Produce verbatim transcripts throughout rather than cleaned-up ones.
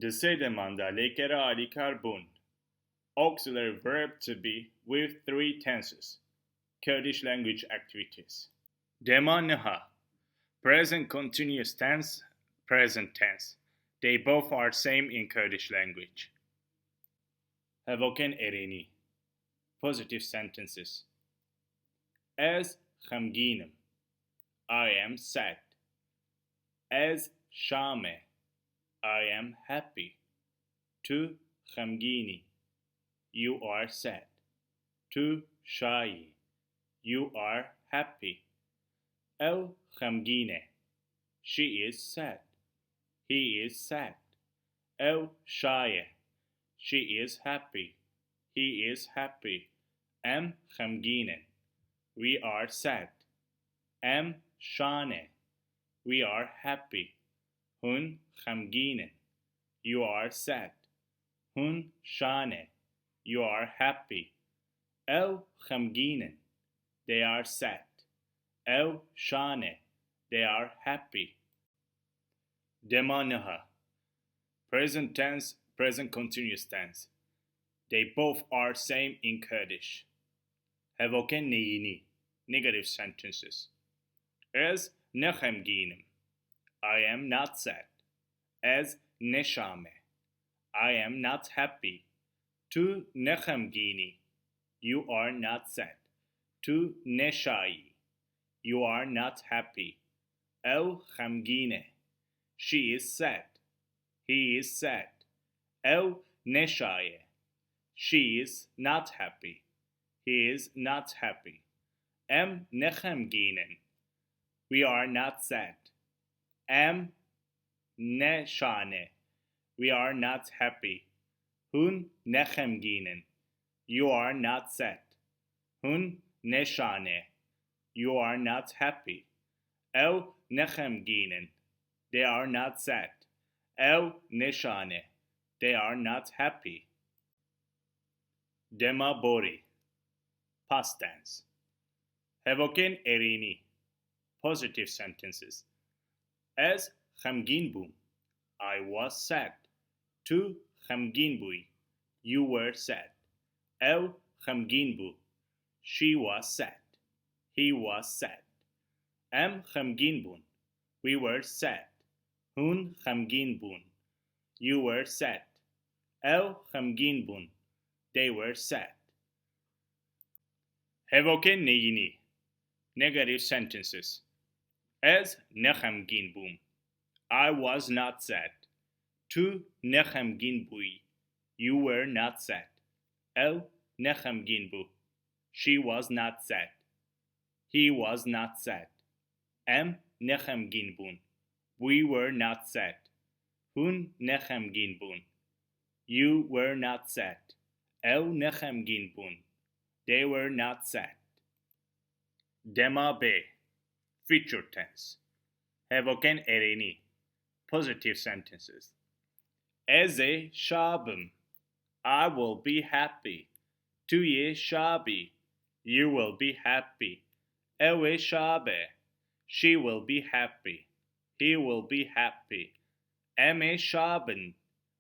Di sê deman de lêkera alîkar bûn. Auxiliary verb to be with three tenses. Kurdish language activities. Dema niha. Present continuous tense, present tense. They both are same in Kurdish language. Hevokên erênî. Positive sentences. Ez xemgîn im. I am sad. Ez şa me. I am happy. Tu xemgîn î. You are sad. Tu şa yî. You are happy. Ew xemgîn e. She is sad. He is sad. Ew şa ye. She is happy. He is happy. Em xemgîn in. We are sad. Em şa ne. We are happy. Hûn xemgîn in. You are sad. Hûn şa ne. You are happy. Ew xemgîn in. They are sad. Ew şa ne. They are happy. Dema niha. Present tense, present continuous tense. They both are same in Kurdish. Hevokên neyînî. Negative sentences. Ez ne xemgîn im. I am not sad. Ez ne şa me. I am not happy. Tu ne xemgîn î. You are not sad. Tu ne şa yî. You are not happy. Ew xemgîn e. She is sad. He is sad. Ew ne şa ye. She is not happy. He is not happy. Em ne xemgîn in. We are not sad. Em ne şa ne. We are not happy. Hûn ne xemgîn in. You are not sad. Hûn ne şa ne. You are not happy. Ew ne xemgîn in. They are not sad. Ew ne şa ne. They are not happy. Dema borî. Past tense. Hevokên erênî. Positive sentences. Ez xemgîn bûm. I was sad. Tu xemgîn bûyî. You were sad. Ew xemgîn bû. She was sad. He was sad. Em xemgîn bûn. We were sad. Hûn xemgîn bûn. You were sad. Ew xemgîn bûn. They were sad. Hevokên neyînî. Negative sentences. Ez ne xemgîn bûm. I was not sad. Tu ne xemgîn bûyî. You were not sad. Ew ne xemgîn bû. She was not sad. He was not sad. Em ne xemgîn bûn. We were not sad. Hûn ne xemgîn bûn. You were not sad. Ew ne xemgîn bûn. They were not sad. Dema bê. Future tense. Hevokên erênî. Positive sentences. Ez ê şa bim. I will be happy. Tu yê şa bî. You will be happy. Ew ê şa be. She will be happy. He will be happy. Em ê şa bin.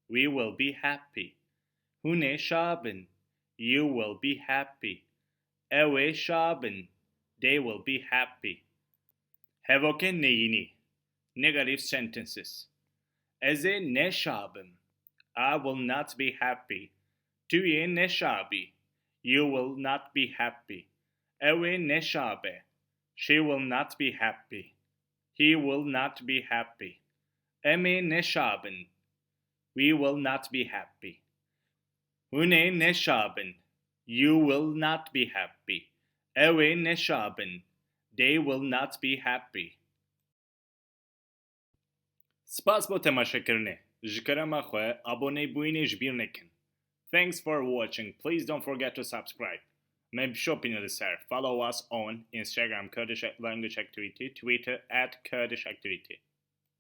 We will be happy. Hûn ê şa bin. You will be happy. Ew ê şa bin. They will be happy. Hevokên neyînî. Negative sentences. Ez ê ne şa bim. I will not be happy. Tu yê ne şa bî. You will not be happy. Ew ê ne şa be. She will not be happy. He will not be happy. Em ê ne şa bin. We will not be happy. Hûn ê ne şa bin. You will not be happy. Ew ê ne şa bin. They will not be happy. Spas bo temaşekirinê. Ji kerema xwe abonebûyînê ji bîr nekin. Thanks for watching. Please don't forget to subscribe. Me bişopîne li ser. Follow us on Instagram Kurdish Language Activity, Twitter at Kurdish Activity.